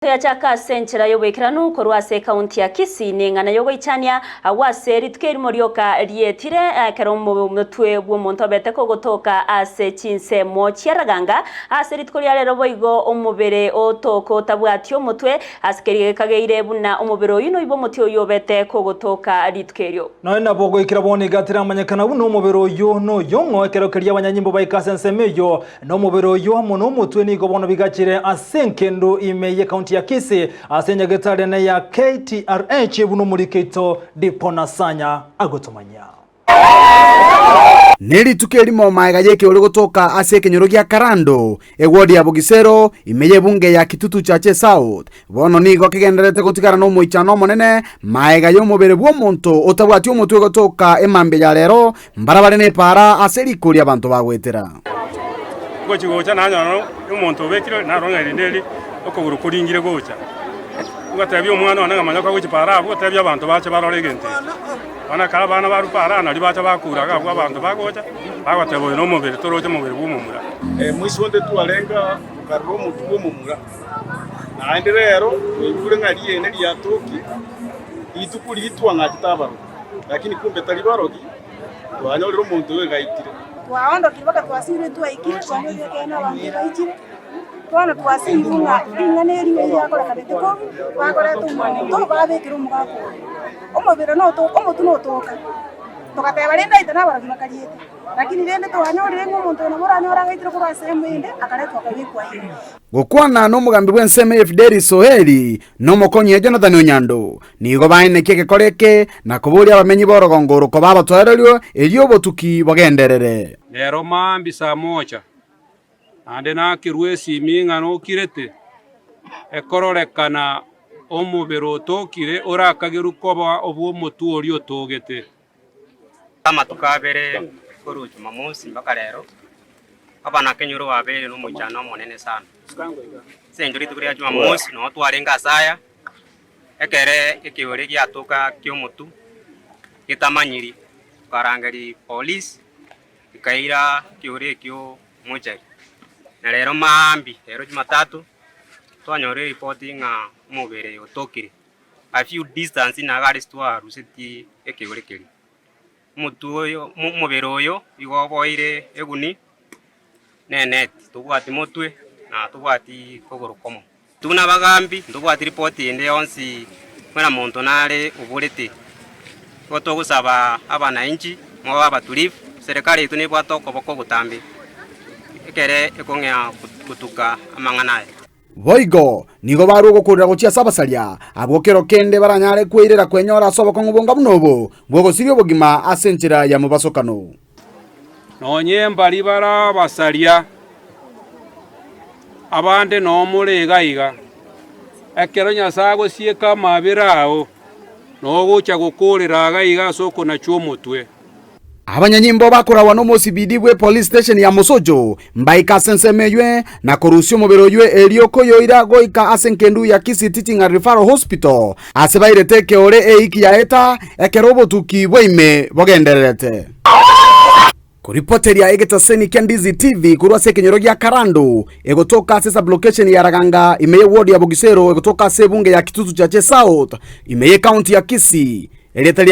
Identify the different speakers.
Speaker 1: Toyachaka ase enchera y'oboikeranu korwa ase ekaunti ya Kisii neng'ana y'ogoichania agwo ase rituko erimo rioka rietire ekero omotwe bw'omonto obete kogotoka ase chinsemo chia Raganga ase rituko ria rero boigo omobere otoka otabwati omotwe ase keria gekageire buna omobere oyio noibo omotwe oyio obete kogotoka rituko erio.
Speaker 2: Nonya nabo goikera bono iga tiramanyekana buna omobere oyio noyong'o ekero keria abanyanyimbo baika ase ensemo eyio Na omobere oyio amo nomotwe nigo bono bigachire ase enkendo ime y'ekaunti ya Kisii ase enyagetari ene ya KTRH buna omoriki oito Dipona Sanya agotomanyia.
Speaker 3: Ne rituko erimo magega y'ekeore gotoka ase ekenyoro gia Karando, ewodi ya Bogisero, ime y'ebunge ya Kitutu Chache South, bono nigo kegendererete gotigara nomoichano omonene magega y'omobere bw'omonto otabwati omotwe gotoka emambia ya rero Mbarabare nepaara ase riko ri'abanto bagoetera.
Speaker 4: Ngochia gocha nanyora omonto obekire naro ng'a erinde eri okogoro koringire gocha. Ngoteebia omwana one ng'a manyoka gochia paara abwo, otebie abanto bache barore egento eke. Bono ekero abana barwa paara nario bacha bakura iga abwo abanto bagocha, bagoteba oyo nomobere toroche omobere bw'omomura.
Speaker 5: Moise onde twarenge tokarora omotwe bw'omomura, naende rero twaigure ng'a riene riatokire, rituko riria twang'achete abarogi. Lakini kumbe tari barogi, twanyorire omonto oyo ogaitire.
Speaker 6: Twaondokire mpaka twasirwe twaikire, twanyorire ekeene abanto baichire, bono twasirwe ng'a ring'ana eri riakorekanete korwa, bakoreta omonto babekire omogaka oyo. Omobere notoka, omotwe notoka, togateba rende aite nabarogi bakariete. Lakini rende twanyorire ng'a omonto oyo nabo oranyore agaitire korwa ase emo ende, akaretwa akabekwa aiga.
Speaker 3: Gokwana nomogambi bw'ensemo eye Fideli Soheri, na omokonyi oye Jonathan Onyando, nigo baenekia egekora eke na koboria abamenyi b'orogongo oro koba abatoererio erio obotuki bogenderere.
Speaker 7: Rero mambia saa moja, naende nakerua esimi ng'a nokirete, ekororekana omobere otokire orakagerwe koba obw'omotwe oria otogete.
Speaker 8: Amatuko abere korwa Jumamosi mpaka rero, abanakenyoro babeire nomoichano omonene sana. Ase engencho rituko ria Jumamosi noo twarenge ase aya, ekere ekeore giatoka ki'omotu getamanyiri, tokarangeria police ekaira ekeore ekio mochari. Na rero maambia, rero Jumatatu, twanyorire eripoti ng'a omobere otokire. A few distance nigo are twarusetie ekeore keria. Omotwe oyo, omobere oyo igo oboeire eguni na eneti, tobwati motwe na tobwati kogoro komo. Intwe buna abagambi ntobwati ripoti ende yonsi buna monto nare oborete. Igo togosaba abananchi mobe abatulivu, serikali yaito nebwate okoboko ogotambe ekere ekong'ea gotuka amang'ana aya.
Speaker 3: Boigo nigo barua ogokurera gochia ase abasaria, abwo kero kende baranyare kweirera kwenyora ase obokong'u bonga buna obo bw'ogosiria obogima ase enchera ya mobasokano.
Speaker 7: Nonye mbari bare abasaria, abande noo more iga iga, ekero Nyasae agosieka amabera ao, nogocha gokoorera iga iga ase okonachwa omotwe.
Speaker 3: Abanyanyimbo bakoragwa nomosibidi bwe police station ya Mosocho mbaika ase ensemo eywe na korusia omobere oywe erio koyoira goika ase enkendu ya Kisii Teaching and Referral Hospital ase bairete ekeore eiki yaeta ekero obotuki bwa ime bogendererete. Koripoteria egetaseni kia Ndizi TV korwa ase ekenyoro gia Karandu egotoka ase sublocation ya Raganga ime ye ward ya Bogisero egotoka ase ebunge ya Kitutu Chache South ime ye county ya Kisii. Erieta ria.